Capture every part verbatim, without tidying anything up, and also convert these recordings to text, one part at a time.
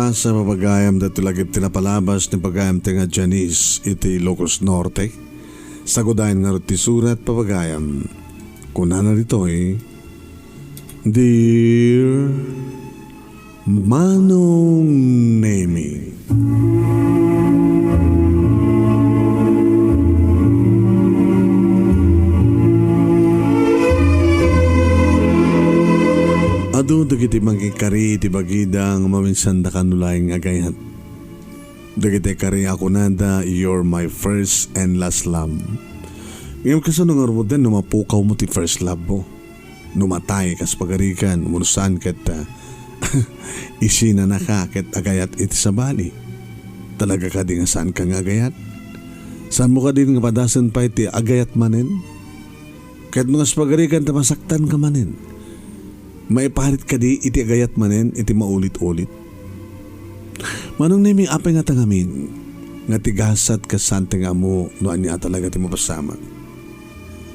Sa papagayam daytoy lagip ti napalabas ni pagayam ti nga Janice iti Ilocos Norte. Sagudayan ngarud ti surat, papagayam. Kunana ditoy, Dear Manong Nemi. Adu dagiti mangikari iti bagida nga maminsanda kano laeng nga agayat. Dagiti kari a kunada, "You're my first and last love." Ngem kasano ngaruden no mapukawmo ti first love mo? No matay kas pagarikan, wenno saan ket, ah, isinanaka ket agayat iti sabali? Talaga kadi nga saanka nga agayat? Saanmo kadi nga padasen pay ti agayat manen? Ket no kas pagarikan ta masaktanka manen, maiparit kadi iti agayat manen iti maulit-ulit? Manong Nemi, apay ngata ngamin nga ti gasat ket saanta nga ammo no ania talaga ti mapasamak?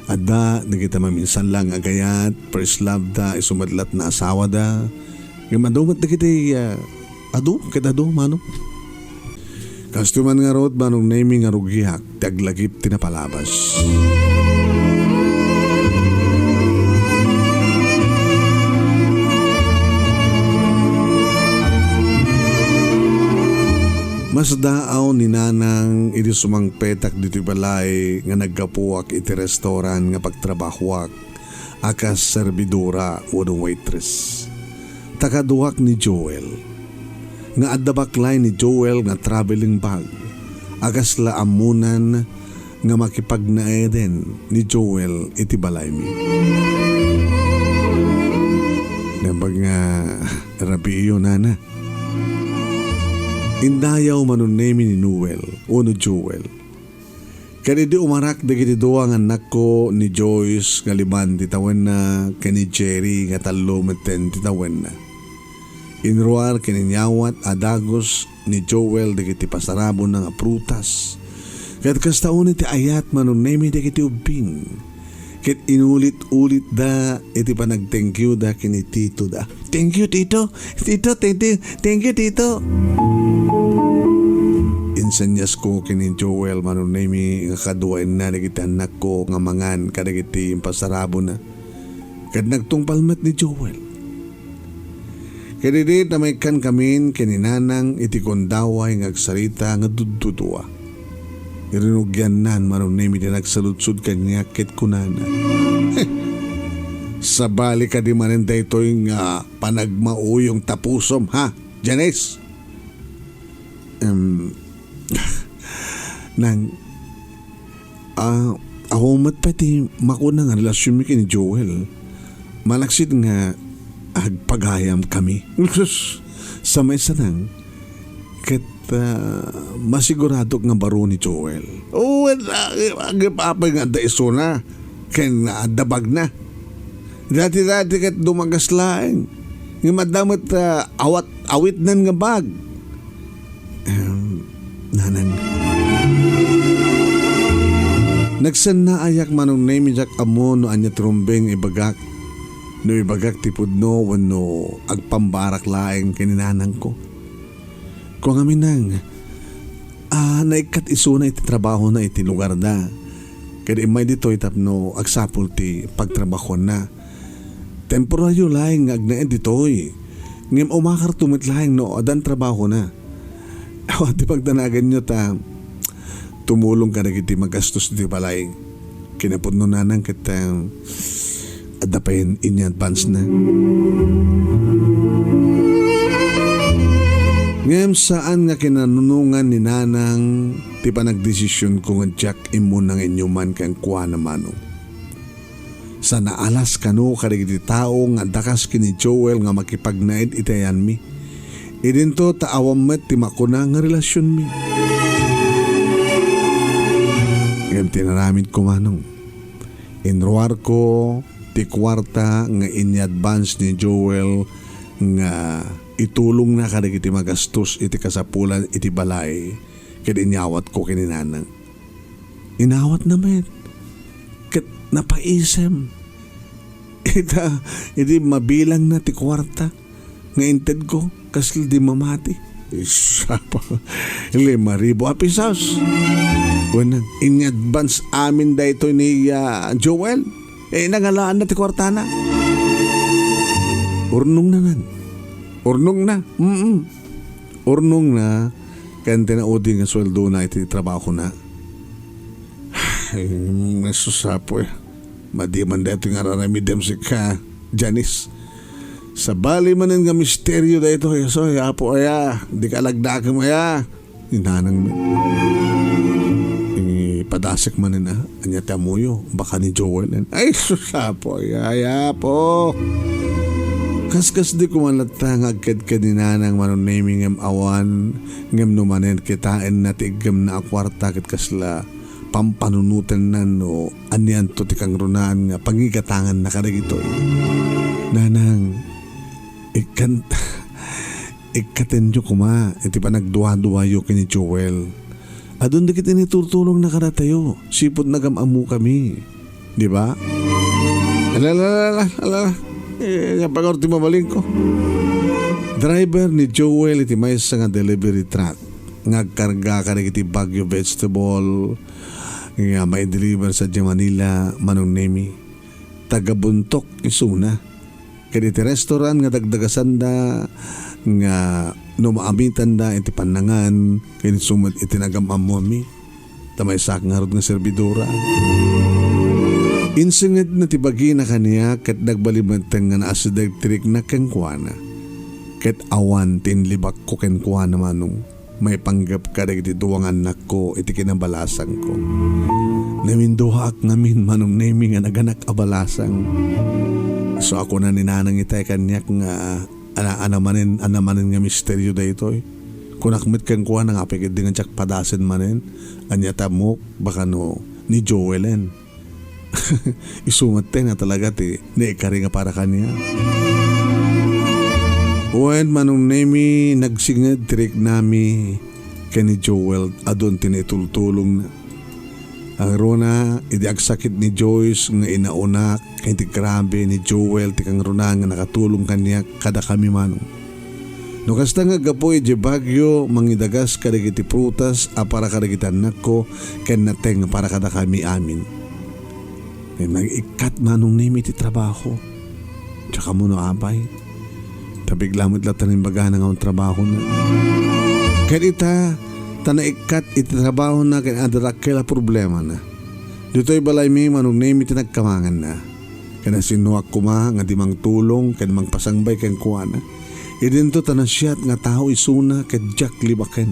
Adda dagiti maminsan la nga agayat, first love da, isu met la ti naasawada. Ngem adu met dagiti, ah, adu ket adu, Manong. Kastoy man ngarud, Manong Nemi, nga rugiak ti aglagip ti napalabas. Masdaaw ni Nanang idi sumangpetak ditoy balay nga naggapuak iti restoran nga pagtrabahoak a kas serbidora wenno waitress. Ta kaduak ni Joel, nga adda baklay ni Joel nga traveling bag a kasla ammonan nga makipagnaeden ni Joel iti balaymi. Naimbag nga rabiiyo, Nana. Indayaw, Manong Nemi, ni Noel wenno Joel. Ket idi umarak dagiti dua nga annakko, ni Joyce nga liman ti tawenna ken ni Jerry nga tallo metten ti tawenna, inruar ken inyawat a dagus ni Joel dagiti pasarabona nga prutas. Ket kasta unay ti ayat, Manong Nemi, dagiti ubbing. Ket inulit-ulitda iti panagtengkiuda ken ni titoda. "Thank you, tito. Tito, thank you. Thank you, tito." Inseniasko ken ni Joel, Manong Nemi, nga kaduaenna dagiti annakko nga mangan kadagiti impasarabona. Ket nagtungpal met ni Joel. Ket idi ta maikkankamin ken ni Nanang iti gundaway nga agsarita nga duddudua, rinugiannan, Manong Nemi, ti nagsaludsod kaniak ket kunana, "Sabali kadi manen daytoy nga panagmauyong tapusom, ha, Janice?" Em, Nang, ah, awan met pay ti makuna nga relasionmi ken ni Joel. Malaksid nga agpagayamkami. Sus, sa maysa, Nang, ket, ah, masiguradok nga baro ni Joel. Oo, ag-, ag-, apay nga adda isuna ken adda bagna. Dati-dati ket dumagas laeng. Ngem adda met, ah, awat-, awitnan nga bag. Em, Nanang. Nagsannaayak, Manong Nemi, diak ammo no ania ti rumbeng nga ibagak. No ibagak ti pudno wenno agpambarak laeng ken ni nanangko. Kua ngamin, Nang, a, naikkat isuna iti trabahona iti lugarda. Ket immay ditoy tapno agsapul ti pagtrabahuanna. Temporario laeng nga agnaed ditoy. Ngem umakarto met laeng no addan trabahona. Awan ti pagdanaganyo ta tumulong kadagiti magastos iti balay. Kinapudno, Nanang, ket, ah, adda pay in-advance na. Ngem saan nga kinanunongan ni Nanang ti panagdesisionko nga diak immuna nga inyuman kenkuana, Manong. Sa naalas kano kadagiti tao nga adda kas ken ni Joel nga makipagnaed iti ayanmi. Idinto ta awan met ti makuna nga relasionmi. Ngem ti inaramidko, Manong, inruarko ti kuarta nga ini-advance ni Joel nga itulongna kadagiti magastos iti kasapulan iti balay ket inyawatko ken ni Nanang. Inawatna met ket napaisem. Ita, idi mabilangna ti kuarta nga intedko, kasla di mamati. Sapa? Lima ribu a pesos. Wen, in-advance amin daytoy ni, ah, Joel. Eh, nangalaanna ti kuartana. Urnongna ngan. Urnongna. Mm. Urnongna. Ken tinaudi nga sueldona iti trabahona. Ay, Jesus, Apo, eh. Madi man daytoy nga ar-aramidem sika, Janice. Sabali manen nga misterio daytoy, so, Apo, aya, dika alagnakem, aya. Ni nanang met. Ipadasek manen, ah. Ania ti ammoyo? Baka ni Joel, eh. Ay, sus, Apo, aya, aya, Apo. Kaskasdi koma latta nga agkedked ni nanang, Manong Nemi, ngem awan, ngem no manen kitaenna ti iggemna a kuarta ket kasla pampanunotenna no anianto ti kangrunaan nga pangigatanganna kadagitoy. Nanang, ikkan-, ikkatenyo koma iti panagduaduayo ken ni Joel. Adun dagiti naiturtulongna kadatayo, sipud nagam-ammokami. Di ba? Ala, ala, ala, ala, ala. Eh, napagor ti mabalinko. Driver ni Joel iti maysa nga delivery truck nga agkarga kadagiti Baguio vegetable nga maideliver sadiay Manila, Manong Nemi. Taga Bontoc isuna. Ken iti restaurant nga dagdagasanda nga no maamitanda iti pannangan, ken isu met iti nagam-ammomi. Ta maysak ngarud nga servidora. Insengedna ti bagina kaniak ket nagbalin metten nga naasideg ti rikna kenkuana. Ket awan ti inlibakko kenkuana, Manong. Maipanggep kadagiti dua nga annakko iti kinabalasangko. Naminduaak ngamin, Manong Nemi, nga naganak a balasang. So, a kuna ni nanang itay kaniak nga, ana, ana manen, ana manen nga misterio daytoy. Kunak met kenkuana nga apay ketdi nga diak padasen manen. Ania ti ammok, baka no ni Joelen. Isu met ten a talaga ti naikari nga para kaniak. Wen, Manong Nemi, nagsinged ti riknami ken ni Joel, adun ti naitultulongna. Angruna, idi agsakit ni Joyce nga inauna, ken ti grabe ni Joel ti kangruna nga nakatulong kaniak kadakami, Manong. No kasta nga aggapu idiay Baguio, mangidagas kadagiti prutas a para kadagiti annakko ken nateng para kadakami amin. Ket nag-ikkat, Manong Nemi, ti trabaho. Diak ammo no apay. Ta bigla met latta nga imbagana nga awan trabahona. Ket ita, ta naikkat iti trabahona ken adda dakkel a problemana. Ditoy balaymi, Manong Nemi, ti nagkamanganna. Ken nasinnuak koma nga di mangtulong ken mangpasangbay kenkuana. Idinto ta nasiat nga tao isuna ket diak libaken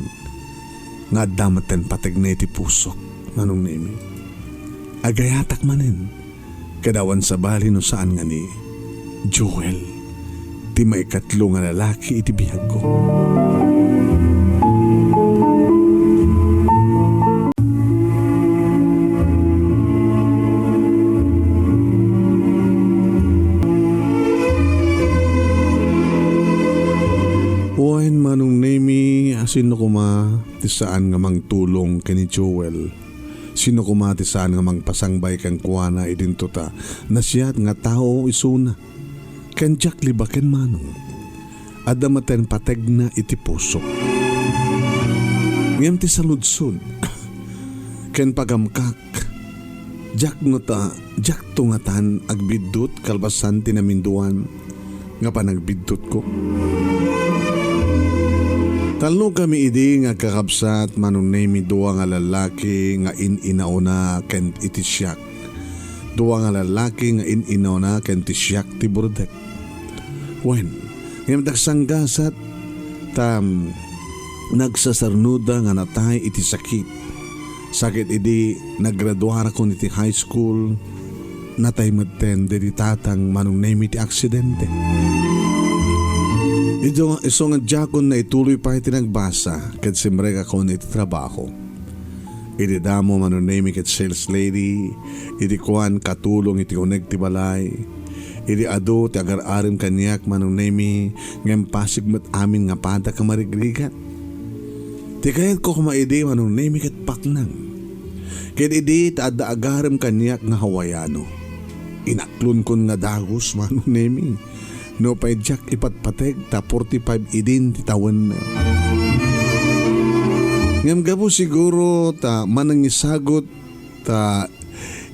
nga adda metten pategna iti pusok, Manong Nemi. Agayatak manen, ket awan sabali no saan nga ni Joel ti maikatlo nga lalaki iti biagko. Wen, Manong Nemi, a sino koma ti saan nga mangtulong ken ni Joel? Sino koma ti saan nga mangpasangbay kenkuana idinto ta nasiat nga tao isuna? Ken diak libaken, Manong. Adda metten pategna iti pusok. Ngem ti saludsod ken pagamkak, diak ngata, diakto ngatan agbiddut kalpasan ti naminduan nga panagbiddutko. Talnokami idi nga agkakabsat, Manong Nemi, dua nga lallaki nga in-inauna ken iti siak. Dua nga lallaki nga in-inauna ken ti siak ti burdek. Wen, ngem dagsanggasat, ta, mm, nagsasarnoda nga natay iti sakit. Sakit idi naggraduarakon iti high school, natay metten daydi tatang, Manong Nemi, ti aksidente. Isu, isu nga diakon naituloy pay ti nagbasa, ket simrekakon iti trabaho. Idi damo, Manong Nemi, ket sales lady, idi kuan, katulong iti uneg ti balay. Idi adu ti agar-arem kaniak, Manong Nemi, ngem pasig met amin nga padak a marigrigat. Ti kayatko koma idi, Manong Nemi, ket paknang. Ket idi ta adda agarem kaniak nga Hawaiano. Inaklonkon nga dagus, Manong Nemi. No pay diak ipatpateg ta forty-five idin ti tawenna. Ngem gapu siguro ta manangisagut ta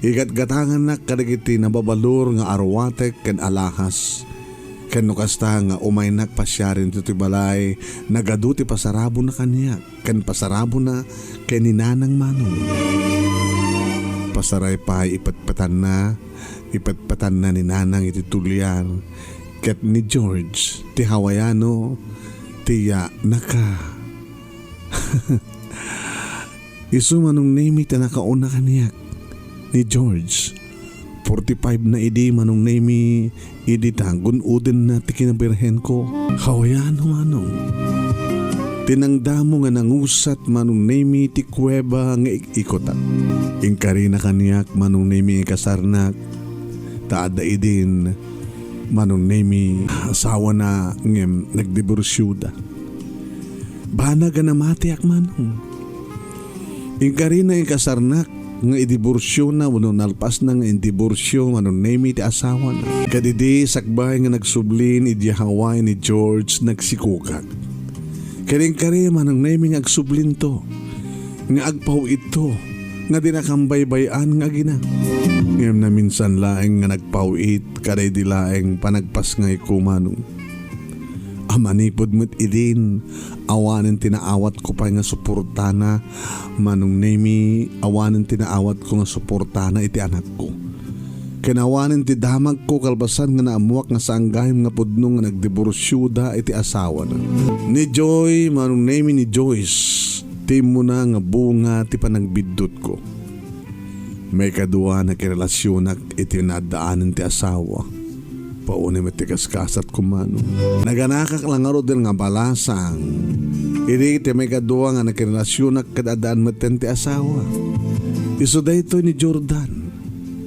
igatgatangannak kadagiti nababalor nga aruatek ken alahas. Ken no kasta nga umaynak pasiaren ditoy balay, nagadu ti pasarabona kaniak ken pasarabona ken ni Nanang Manong. Pasaray pay ipetpetanna, ipetpetanna ni Nanang iti tulian ket ni George ti Hawaiano ti ya naka. Isu Manong Nemi ti nakauna kaniak ni George. Forty-five na idi Manong Nemi idi ta gun-odenna ti kinabirhenko. Hawaiano Manong. Tinangdamo nga nangusat Manong Nemi ti kuweba nga ik-ikutak. Inkarina kaniak Manong Nemi nga ikasarnak. Ta adda idin Manong Nemi asawana ngem nagdiborsioda. Banag a namatiak Manong. Inkarina ikasarnak nga idiborsiona wenno nalpasna nga indiborsio Manong Nemi ti asawana. Kadidi sakbay nga nagsublin idi Hawaii ni George nagsikukak. Ket inkari Manong Nemi nga agsublinto, nga agpaw-itto, nga dina kambaybay-an nga agina. Ngem naminsan laeng nga nagpaw-it kadaydi laeng panagpasngayko Manong. A manipud met idin, awanen ti naawatko pay nga suportana, Manong Nemi, awanen ti naawatko nga suportana iti anakko. Ken awanen ti damagko kalpasan nga naammoak nga saan gayam nga pudno nga nagdiborsioda iti asawana. Ni Joy, Manong Nemi, ni Joyce, ti immuna nga bunga ti panagbiddutko. Maikadua, nakirelasionak iti naaddaanen ti asawa. Paunay met ti gasgasatko Manong. Naganakak la ngaruden nga balasang. Idi ti maikadua nga nakirelasionak ket addaan metten ti asawa. Isu daytoy ni Jordan.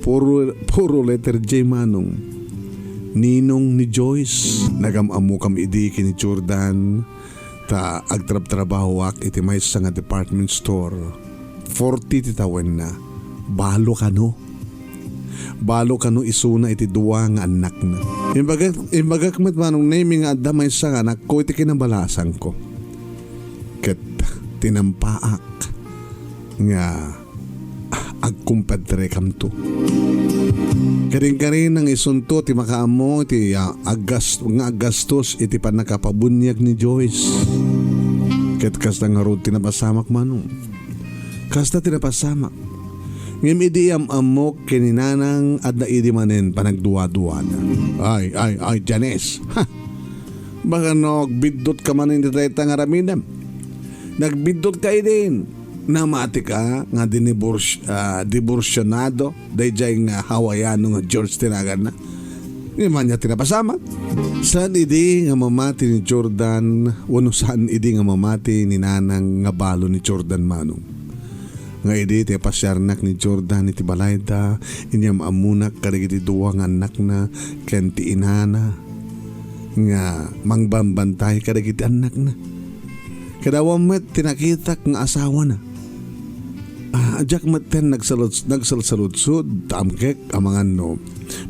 Puro, puro letter J Manong. Ninong ni Joyce. Nagam-ammokam idi ken ni Jordan. Ta agtrabtrabahoak iti maysa nga department store. Forty ti tawenna. Balo kano. Balo kano isuna iti dua nga annakna. Imbagak, imbagak met Manong Nemi nga adda maysa nga anakko iti kinabalasangko. Ket tinampaak nga agkumpadrekamto. Kadinkari nga isunto ti makaammo iti, ah, aggas-, nga aggastos iti pannakapabuniag ni Joyce. Ket kasta ngarud ti napasamak Manong. Kasta ti napasamak. Ngem idi am-ammok ken ni Nanang adda idi manen panagduaduana. Ay, ay, ay, Janice. Ha! Baka no, agbiddut ka manen iti dayta nga aramidem. Nagbiddut ka idin. Namati ka nga dinibors-, ah, diborsyonado dayjay nga Hawaiano nga George ti naganna. Ngem ania ti napasamak? Saan idi nga mamati ni Jordan, wenno saan idi nga mamati ni Nanang nga balo ni Jordan Manong? Nga idi ti pasiarnak ni Jordan iti balayda, inyam-ammonak kadagiti dua nga annakna ken ti inana nga mangbambantay kadagiti annakna. Ket awan met ti nakitak nga asawana. Ah, diak metten nagsalud-, nagsalsaludsod, ta amkek amangan no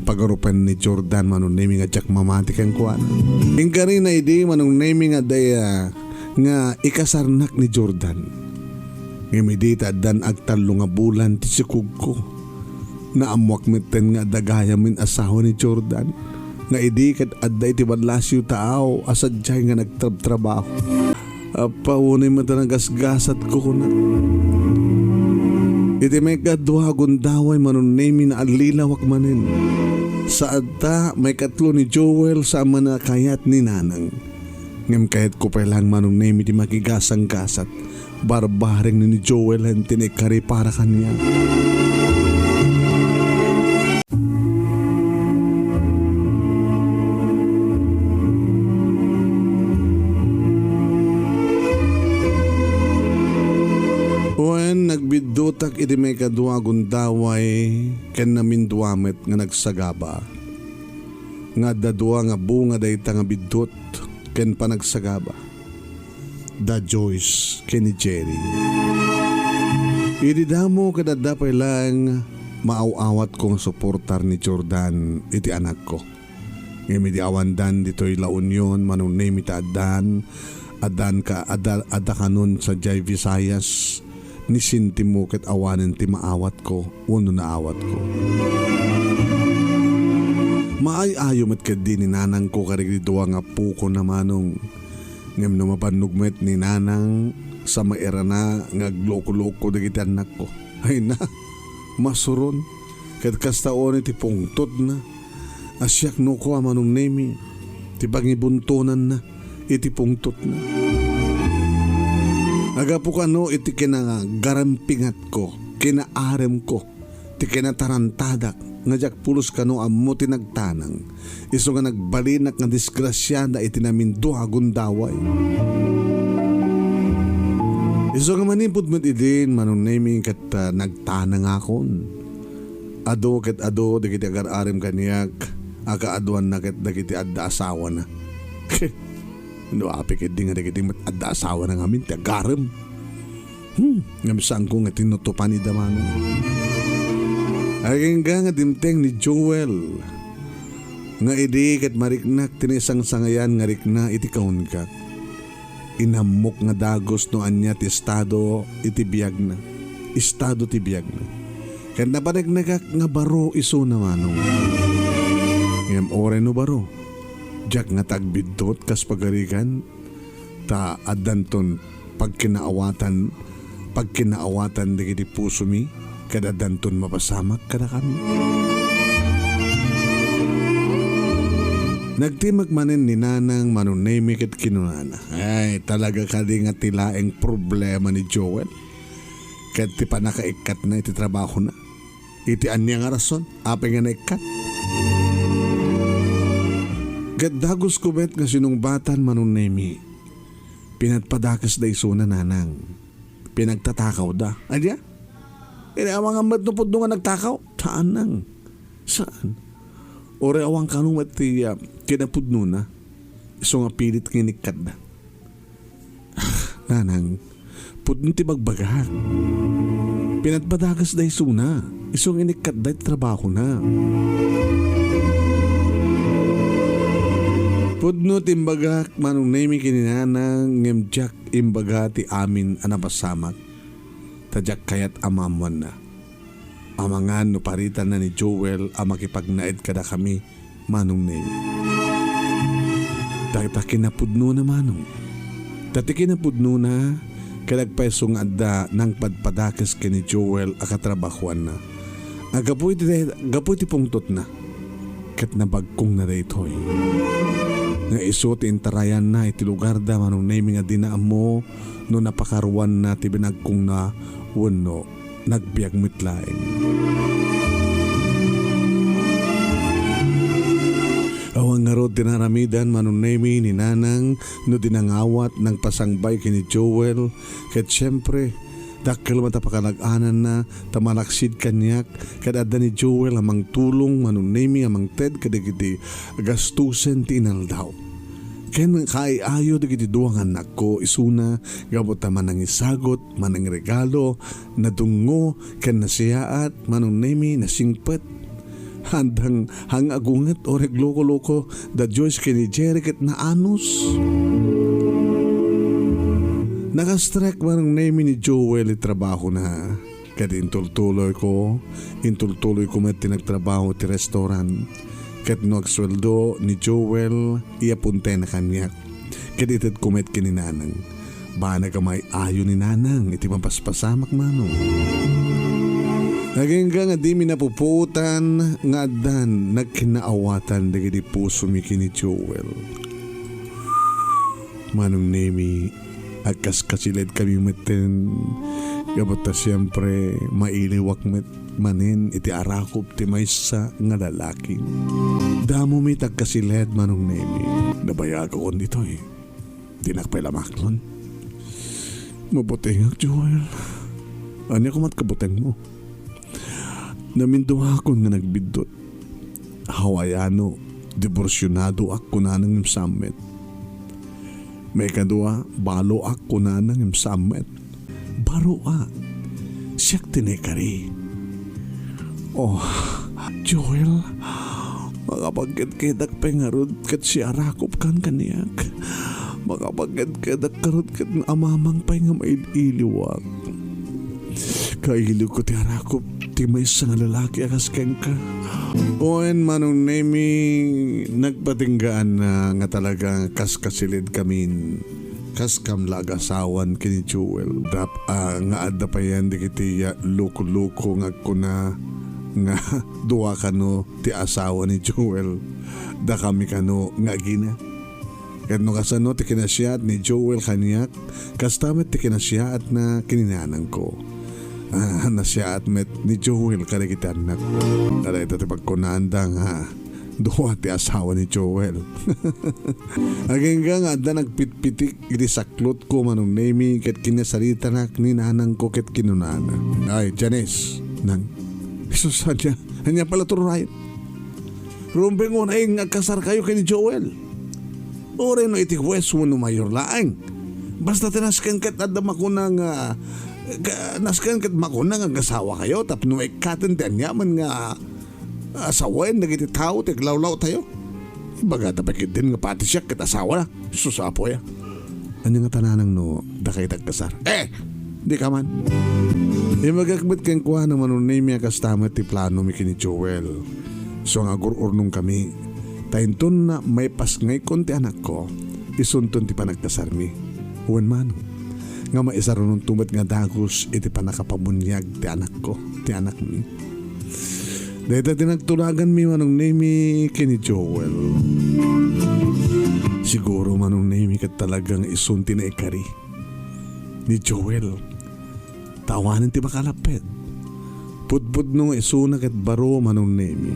pagarupen ni Jordan Manong Nemi nga diak mamati kenkuana. Inkarina idi Manong Nemi nga daya nga ikasarnak ni Jordan. Ngem idi ta addan agtallo nga bulan ti sikugko, naammoak metten nga adda gayam in asawa ni Jordan, nga idi ket adda iti ballasiw taaw a sadiay nga nagtrabtrabaho. Appa, unay met a nagasgasatko, kuna. Iti maikadua a gundaway, Manong Nemi, naallilawak manen. Saan ta, maikatlo ni Joel, saan man a kayat ni Nanang. Ngem kayatko pay laeng Manong Nemi ti makigasanggasat. Barbareng ni Joel ti naikari para kaniak. Wen, nagbiddutak iti maikadua a gundaway ken namindua met nga nagsagaba. Nga adda dua nga bunga dayta nga biddut ken panagsagaba. Da Joyce ken ni Jerry. Idi damo ket adda pay laeng maaw-awatko nga suportar ni Jordan iti anakko. Ngem idi awandan ditoy La Union, Manong Nemi, ta addan Addan ka, adda, adda kanon sadiay Visayas, ni sentimo ket awanen ti maawatko wenno naawatko. Maay-ayo met ketdi ni nanangko kadagiti dua nga appokona, Manong. Ngem no mabannog met ni nanang, sa mairana nga agloko-loko dagiti annakko. Ay na, masuron. Ket kasta unay ti pungtotna. A siak no kua, Manong Nemi, ti pangibuntonanna iti pungtotna. Agapu kano iti kinagarampingatko, kinaaremko, ti kinatarantadak, nga diak pulos kano ammo ti nagtanang, isu nga nagbalinak nga disgrasiada iti namindua a gundaway. Isu nga manipud met idin, Manong Nemi, ket, ah, nagtanangakon. Adu ket adu dagiti agar-arem kaniak, a kaaduanna ket dagiti adda asawana. No apay ketdi nga dagiti met adda asawana ngamin ti agarem. Hmm, ngem saanko nga tinutupan ida, Manong. Agingga nga dimteng ni Joel nga idi ket mariknak ti naisangsangayan nga rikna iti kaungkak. Inammok nga dagus no ania ti estado iti biagna. Estado ti biagna. Ket napaneknekak nga baro isuna, Manong. Ngem uray no baro, diak ngata agbiddut kas pagarigan, ta addanton pagkinaawatan, pagkinaawatan dagiti pusomi, ket addanton mapasamak kadakami. Nagtimek manen ni Nanang Manong Nemi ket kinunana, "Ay, talaga kadi nga ti laeng problema ni Joel? Ket ti pannakaikkatna iti trabahona? Iti ania nga rason? Apay nga naikkat?" Ket dagusko met nga sinungbatan, Manong Nemi. Pinadpadakesda isuna, Nanang. Pinagtatakawda. Ania? Iti amangan met no pudno nga nagtakaw? Saan, Nang. Saan? Uray awan kano met ti, ah, kinapudnona. Isu nga pilit nga inikkatda. Ah, Nanang, pudno ti bagbagak. Pinadpadakesda isuna. Isu nga inikkatda iti trabahona. Pudno ti imbagak, Manong Nemi, ken ni Nanang, ngem diak imbaga ti amin a napasamak, ta diak kayat a maammoanna. Amangan no paritanna ni Joel a makipagnaed kadakami, Manong Nemi. Ta, ta kinapudnona, Manong. Ta ti kinapudnona, ket agpayso nga adda nangpadpadakes ken ni Joel a katrabahoanna. A gapu iti, gapu iti pungtotna, ket nabagkongna daytoy. Nga isu ti intarayanna iti lugarda, Manong Nemi, nga dina ammo no napakaruanna ti binagkongna wenno nagbiag met laeng. Awan ngarud ti naramidan, Manong Nemi, ni Nanang no di nangawat, nangpasangbay ken ni Joel, ket siempre, dakkel met a pakalag-ananna ta malaksid kaniak, ket adda ni Joel a mangtulong, Manong Nemi, a mangted kadagiti gastusen ti inaldaw. Ken kaay-ayo dagiti dua nga annakko isuna gapu ta manangisagut, manangregalo, nadungngo, ken nasiaat, Manong Nemi, nasingpet. Handang hang-agunget, uray agloko-loko da Joyce ken ni Jerry ket naanus. Nakastrek, Manong Nemi, ni Joel iti trabahona. Ket intultuloyko, intultuloyko met ti nagtrabaho ti restaurant. Ket no agsueldo ni Joel, iyapuntena kaniak. Ket itedko met ken ni Nanang. Banag a maay-ayo ni Nanang iti mapaspasamak, Manong. Agingga nga dimi napupuotan nga addan nagkinaawatan dagiti pusomi ken ni Joel. Manong Nemi, agkaskasiledkami metten, gapu ta siempre, mailiwak met manen iti arakop ti maysa nga lalaki. Damo met agkasiled, Manong Nemi. Nabayagakon ditoy. Dinak pay la maaklon. Mabutengak, Joel. Ania koma ti kabutengmo? Naminduakon nga nagbiddut. Hawaiano, diborsionadoak kunana ngem saan met. Maikadua, baloak kunana ngem saan met. Baroak. Siak ti naikari. Oh, Joel, makapagkitkitak pay ngarud ket siarakopkan kaniak. Makapakedkedak garud ket naamamang pay nga mail-iliwak. Kailiwko ti arakop ti maysa nga lalaki a kas kenka. Wen, Manong Nemi, nagpatinggaan na nga talaga kas kasilid kamin. Kas kam la agasawan ken ni Joel. Dap-, a, nga adda payen dagiti ya-, loko-loko nga agkuna nga dua kano ti asawa ni Joel. Dakami kano nga agina. Ket no kasano ti kinasiaat ni Joel kaniak, kasta met ti kinasiaatna ken ni nanangko. Ah, nasiaat met ni Joel kadagiti annak. Kadayta ti pagkunaanda nga dua ti asawa ni Joel. Agingga nga adda nagpitpitik iti saklotko, Manong Nemi, ket kinasaritanak ni nanangko ket kinunana, "Ay, Janice, nang, Jesus, ania, ania pala turay? Rumbeng unay nga agkasarkayo ken ni Joel. Uray no iti huwes wenno mayor laeng. Basta ti nasken ket adda makuna nga, ka-, nasken ket makuna nga agasawakayo tapno maikkaten ti aniaman nga asawaen dagiti tao ti aglawlawtayo. Ibagata pay ketdin nga pati siak ket asawana. Sus, Apo, aya. Ania ngata nanang no dakayo ti agkasar?" "Eh, dika man." Imbagak met kenkuana, Manong Nemi, a kasta met ti planomi ken ni Joel. Isu nga agur-urnongkami, ta inton na maipasngaykon ti anakko, isunton ti panagkasarmi. Wen, Manong, nga maisarunonto met nga dagus iti pannakapabuniag ti anakko, ti anakmi. Dayta ti nagtulaganmi, Manong Nemi, ken ni Joel. Siguro, Manong Nemi, ket talaga nga isun ti naikari ni Joel. Ta awanen ti makalapped. Pudpudno nga isuna ket baro, Manong Nemi.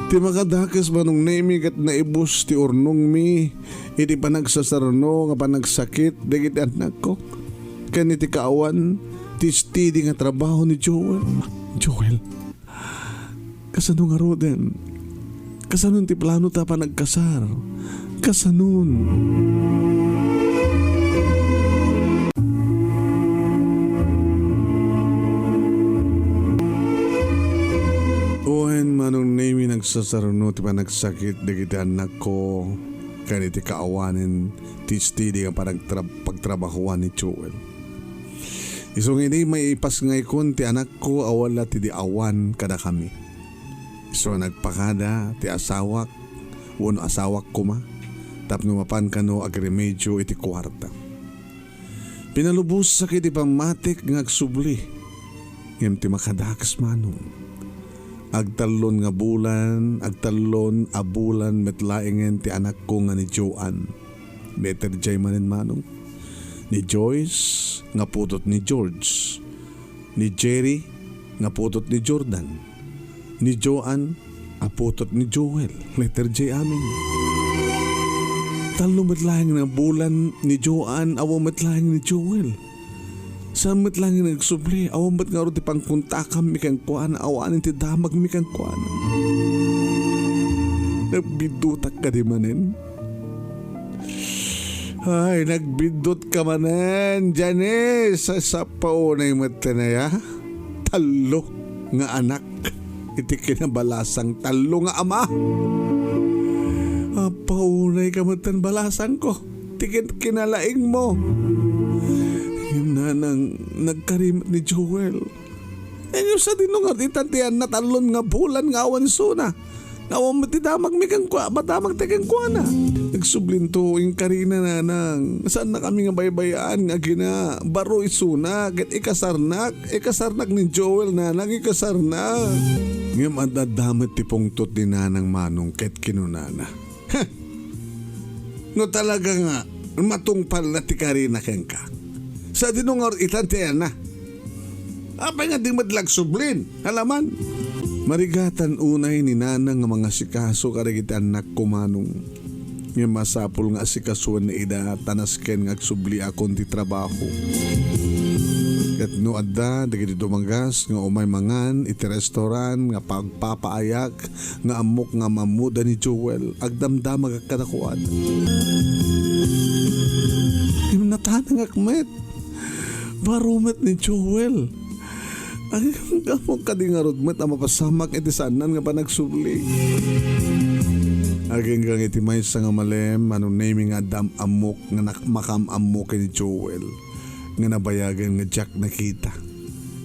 Ti makadakes, Manong Nemi, ket naibus ti urnongmi iti panagsasaruno nga panagsakit dagiti annakko ken iti kaawan ti steady nga trabaho ni Joel. Joel, kasano ngaruden? Kasanon ti plano ta panagkasar? Kasanon? Wen, Manong Nemi, nagsasaruno ti panagsakit dagiti annakko ken iti kaawanen ti steady nga panagtra-, pagtrabahoan ni Joel. Isu nga idi maipasngaykon ti anakko a wala ti di awan kadakami. Isu a nagpakada ti asawak wenno asawak koma tapno mapan kano agremedio iti kuarta. Pinalubosak iti pammatik nga agsubli, ngem ti makadakes, Manong, agtallon nga bulan, agtallon a bulan met laengen ti anakko nga ni Joan. Letter J manen, Manong. Ni Joyce nga pudot ni George. Ni Jerry nga pudot ni Jordan. Ni Joan a pudot ni Joel. Letter J amin. Tallo met laeng nga bulan ni Joan, awan met laeng ni Joel. Saan met laeng nga agsubli, awan met ngarud ti pangkontakammi kenkuana, awanen ti damagmi kenkuana. Nagbiddutak kadi manen. Ay, nagbiddutka manen, Janice. Sappaunay met ti naya. Tallo nga anak iti kinabalasang tallo nga ama. Appaunay ka met ti balasangko. Ti kin-, kinalaingmo. Ngem nanang, nagkari met ni Joel. Ngem sadino nga itan ti anna tallon nga bulan nga awan isuna? Nga awan met ti damagmi kenkua-, madamag ti kenkuana. Nagsublinto, inkarina, nanang. Saannakami nga baybay-an nga agina. Baro isuna, ket ikasarnak. Ikasarnak ni Joel, nanang, ikasarnak. Ngem ad-adda met ti pungtot ni nanang Manong ket kinunana, "Heh! No talaga nga matungpal na ti karina kenka, sadino nga itan ti anna? Apay nga di met la agsublin? Alaman." Marigatan unay ni nanang nga mangasikaso kadagiti annakko, Manong. Ngem masapul nga asikasoenna ida ta nasken nga agsubliakon ti trabaho. Ket no adda dagiti dumagas nga umay mangan iti restaurant nga pagpapaayak nga ammok nga ammoda ni Joel, agdamdamagak kadakuada. Ngem natanangak met. Baro met ni Joel. Ay, ammok kadi ngarud met a mapasamak iti saanan nga panagsubli. Aginggang iti maysa nga malem, Manong Nemi, nga adda am-ammok nga nak-, makaam-ammo ken ni Joel nga nabayagen nga diak nakita.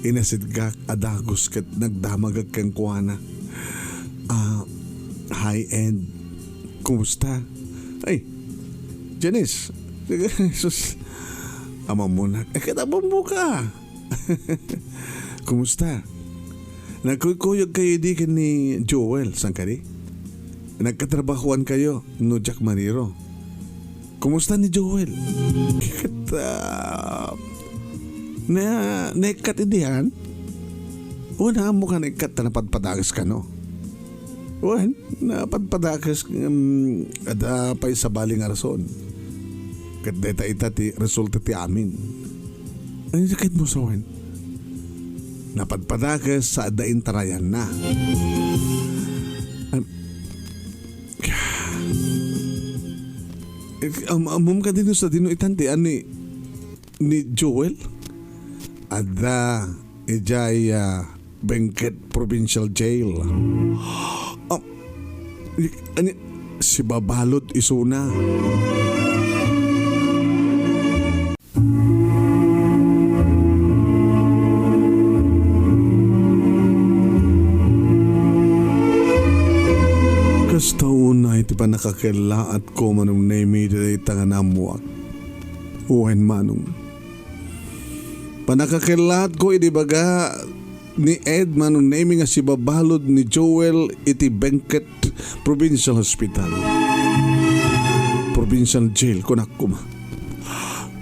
Inasitgak a dagus ket nagdamagek kenkuana. Ah, hi, Ed. Kumusta? Ay, Janice. Sus, amammonak. Eh, ket amammoka. Kumusta? Nagkuykuyog kayo idi ken ni Joel, saan kadi? Nagkatrabahoan kayo, no diak mariro. Kumusta ni Joel? Ket, ah, na, naikkat idian? Wen, ammoka naikkat ta napadpadakes kano? Wen, napadpadakes, um, adda pay sabali nga rason. Ket dayta ita ti resulta ti amin. Ania ti kayatmo sawen? Napadpadakes sa adda intarayanna. Am-, am-, ammom kadi no sadino itan ti ani ni Joel? Adda idiay, ah, Benguet Provincial Jail. Ah, ni-, ani, sibabalud isuna. Kasta unay ti pannakakellaatko, Manong Nemi, dayta nga naammoak. Wen, Manong. Pannakakellaatko idi ibaga ni Ed, Manong Nemi, nga sibabalud ni Joel iti Benguet Provincial Hospital. Provincial Jail, kunak koma.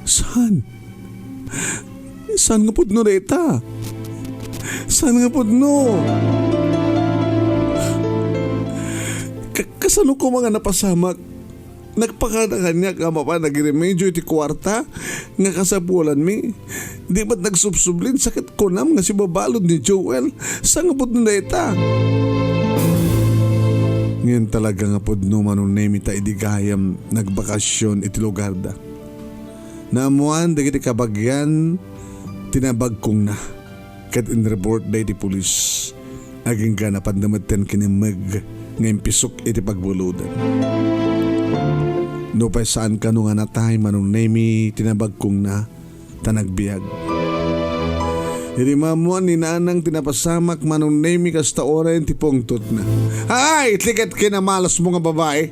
Saan? Saan nga pudno dayta? Saan nga pudno? Ka-, kasano koma nga napasamak? Nagpakada kaniak a mapan agiremedyo iti kuarta nga kasapulanmi. Di met nagsubsublin sa ket kunam nga sibabalud ni Joel. Saan nga pudno dayta? Ngem talaga nga pudno, Manong Nemi, ta idi gayam nagbakasyon iti lugarda, naammoan dagiti kabagian ti nabagkongna. Ket inreport da iti pulis. Agingga napan da met ti kinemmeg nga impisok iti pagbaludan. Nupay saan kano nga natay, Manong Nemi, ti nabagkongna, ta nagbiag. Idi maammoan ni Nanang ti napasamak, Manong Nemi, kasta unay ti pungtotna. Ay, ti ket kinamalasmo nga babai!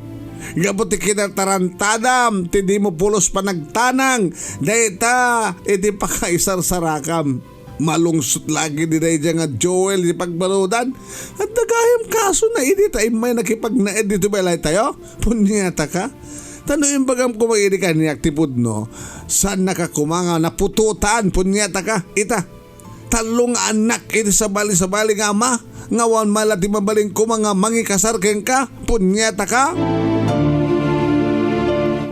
Gapu ti kinatarantadam ti dimo pulos panagtanang dayta iti pakaisarsarakam. Malungsot la ketdi daydiay nga Joel iti pagbaludan. Adda gayam kasona idi ta immay nakipagnaed ditoy balaytayo. Punyetaka. Ta no imbagam koma idi kaniak ti pudno, saannaka koma nga naputotan, punyetaka. Ita, tallo nga annak iti sabali-sabali nga ama, nga awan man la ti mabalin koma nga mangikasar kenka, punyetaka.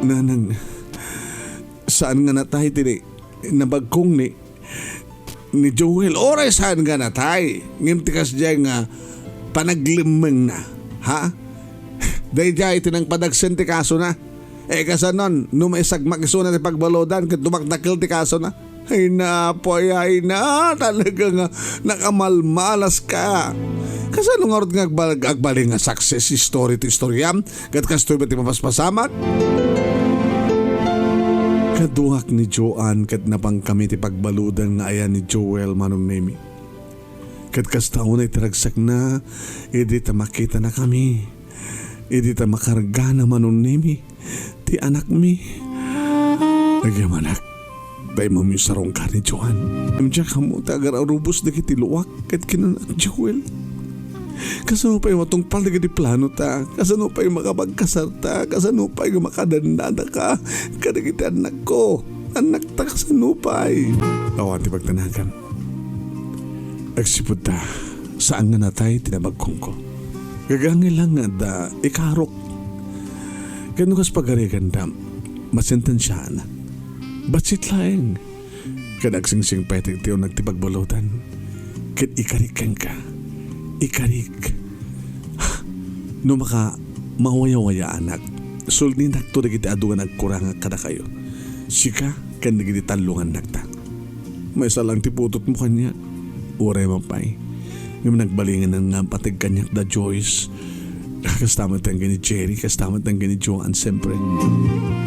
Nanang, saan nga natay ti nabagkong ni ni Joel, uray saan nga natay, ngem ti kasdiay nga panaglemmengna, ha? Daydiay ti nangpadagsen ti kasona. Eh, kasanon, no maisagmak isuna ti pagbaludan ket dumakdakkel ti kasona? Ay, napoy, ay na, talaga nga nakamalmalas ka. Kasano ngarud nga agbal-, agbalin nga success story ti istoriam? Ket kastoy met ti mapaspasamak? Kaduak ni Joan ket napankami ti pagbaludan nga ayan ni Joel, Manong Nemi. Ket kasta unay ti ragsakna, idi ta makitanakami, idi ta makargana, Manong Nemi, ti anakmi. Agyamanak, ta immami sarungkar ni Joan. Ngem diak ammo ti agar-arubos dagiti luak ket kinanak Joel. Kasano pay matungpal dagiti planota? Kasano pay makapagkasarta? Kasano pay nga makadannadaka kadagiti annakko? Annakta, kasano pay? Awan ti pagtanagam. Agsipud ta, saan nga natay ti nabagkongko. Gagangay lang nga adda ikarok. Ket no kas pagarigandam, masentensiaan. Bassit laeng. Ket agsingsing pay ti, ti uneg ti pagbaludan. Ket ikarik kenka. Ikarik. No maka mawayawayaanak, sulninakto dagiti adu nga nagkurangak kadakayo. Sika ken dagiti tallo nga annakta. Maysa lang ti putotmo kaniak. Uray man pay. Ngem nagbalingan nga pateg kaniak da Joyce. Kasta met ken ni Jerry, kasta met ken ni Joan, siyempre.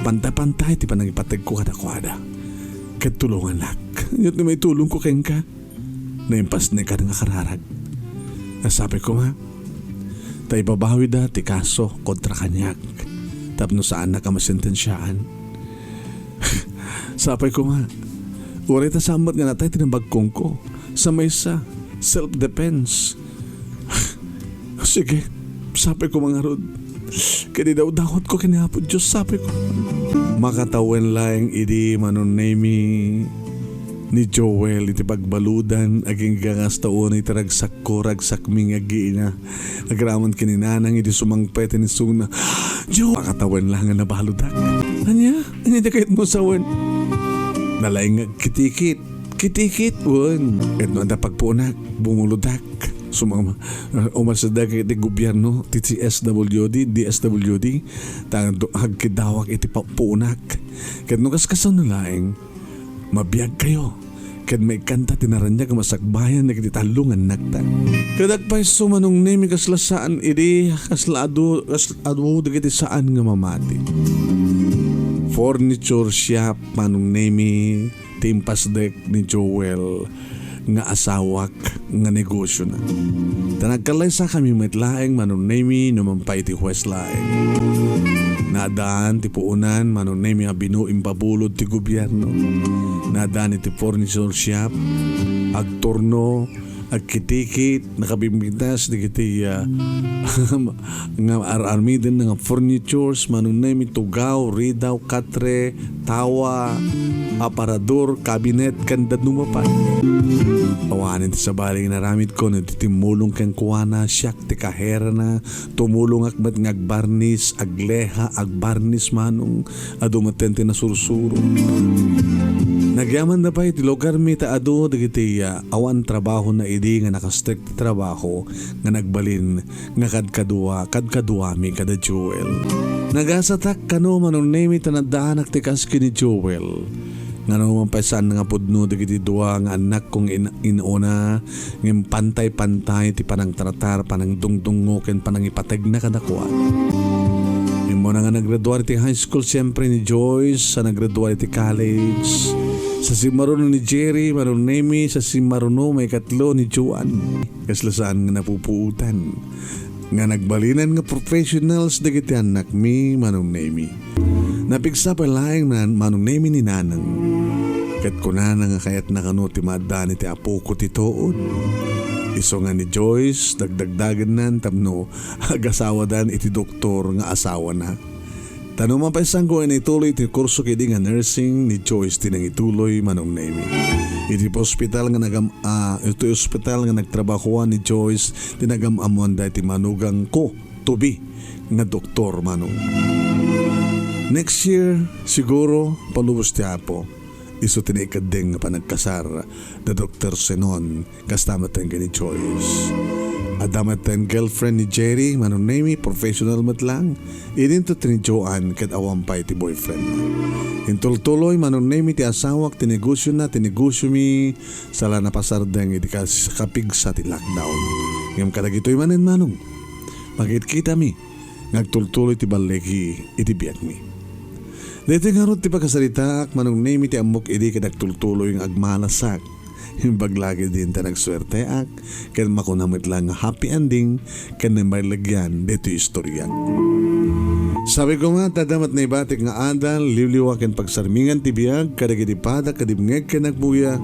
Pantay-pantay ti panangipategko kadakuada. Ket tulongannak. Ania ti maitulongko kenka? Naimpasnek a kararag. Sapay koma, ta ibabawida ti kaso kontra kaniak tapno saannak a masentensiaan. Sapay koma, uray ta saan met nga natay ti nabagkongko. Sa maysa, self-defense. Sige, sapay koma ngarud. Ket idawdawatko ken ni Apo Dios, sapay ko. Makatawen laeng idi, Manong Nemy, ni Joel iti pagbaludan, agingga kasta unay ti ragsakko, ragsakmi nga aggiina. Agraman ken ni Nanang idi sumangpet ti isuna. Jo, makatawen laeng nga nabaludak. Ania? Ania ti kayatmo sawen? Nalaing nga agkitikit. Kitikit, wen. Ket no adda pagpuonak, bumuludak. Sumama, umasadak iti gobierno, ti C S W D, D S W D, ta do-, agkidawak iti pa-, puonak. Ket no kaskasano laeng, mabiagkayo. Ket maikanta ti naraniag a masakbayan dagiti tallo nga annakta. Ket agpayso, Manong Nemy, kasla saan idi, kasla adu, kasla adu dagiti saan nga mamati. Furniture shop, Manong Nemy, ti impasdek ni Joel nga asawak nga negosiona. Ta nagkallaysakami met laeng, Manong Nemy, no mangpay iti huwes laeng. Naadaan ti puonan, Manong Nemy, a bino imbabulod ti gobierno. Naadaan iti furniture shop, agturno, agkitikit, nakabimbitas dagiti, ah, nga ar-armiden nga furnitures, Manong Nemy, tugaw, ridaw, katre, tawa, aparador, kabinet, ken dadduma pay. Awanen ti sabali nga inaramidko no ti timmulong kenkuana, siak ti kaherana, tumulongak met nga agbarnis, agleha, agbarnis, Manong, adu metten ti nasursuro. Nagyamanna pay ti lugarmi ta adu dagiti, ah, awan trabahona idi nga nakastrek ti trabaho nga nagbalin nga kadkadua, kadkaduami kada Joel. Nagasatak kano, Manong Nemy, ta naddaanak ti kas ken ni Joel. Ngano man pay saan nga pudno dagiti dua nga annakko nga in-, inuna, ngem pantay-pantay ti panangtratar, panangdungdungngo, ken panangipategna kadakuada. Immuna nga naggraduar iti high school, siyempre, ni Joyce, sa naggraduar iti college. Sa simmaruno ni Jerry, Manong Nemy, sa simmaruno maikatlo ni Joan. Kasla saan nga napupuotan. Nga nagbalinan nga professionals dagiti annakmi, Manong Nemy. Napigsa pay laeng man-, Manong Nemy ni Nanang. Ket kunana nga kayatna kano ti maaddaan iti apoko ti tuod. Isu nga ni Joyce, dagdagdagennan tapno agasawadan iti doktor nga asawana. Ta no mapaisanko nga naituloy iti kurso ket idi nga nursing, ni Joyce ti nangituloy, Manong Nemy. Iti ospital nga nagam-, ah, iti ospital nga nagtrabahoan ni Joyce, ti nagam-ammoan daytoy manugangko, to be, nga doktor, Manong. Next year, siguro, palubos ti Apo. Isu ti naikeddeng nga panagkasar da Doktor Senon, kasta met ken ni Joyce. Adda met ti girlfriend ni Jerry, Manong Nemy, professional met lang. Idinto ti ni Joan ket awan pay ti boyfriend. Intultuloy, Manong Nemy, ti asawak, ti negosiona, ti negosiomi, sala napasardeng iti kas-, kapigsa ti lockdown. Ngem kadagitoy manen, Manong, makitkitami nga agtultuloy ti balligi iti biagmi. Daytoy ngarud ti pakasaritaak, Manong Nemy, ti ammok idi ket agtultuloy nga agmalasak. Imbag la ket idi ta nagsuerteak, ket makuna met lang nga happy ending ken naimbaliligyan daytoy istoriak. Sapay koma, ta adda met naibatik nga adal, liwliwa ken pagsarmingan ti biag kadagiti pada ket dimngeg ken agbuya.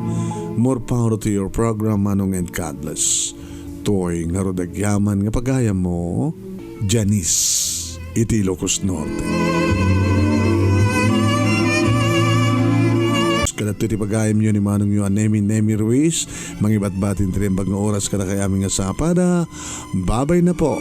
More power to your program, Manong, and God bless. Toy ngarud agyaman nga pagayammo, Janice, iti Ilocos Norte. Kadagitoy ti pagayamyo ni manongyo a Nemy, Nemy Ruiz, mangibatbati iti naimbag nga oras kadakayo amin nga sapada. Babay na po.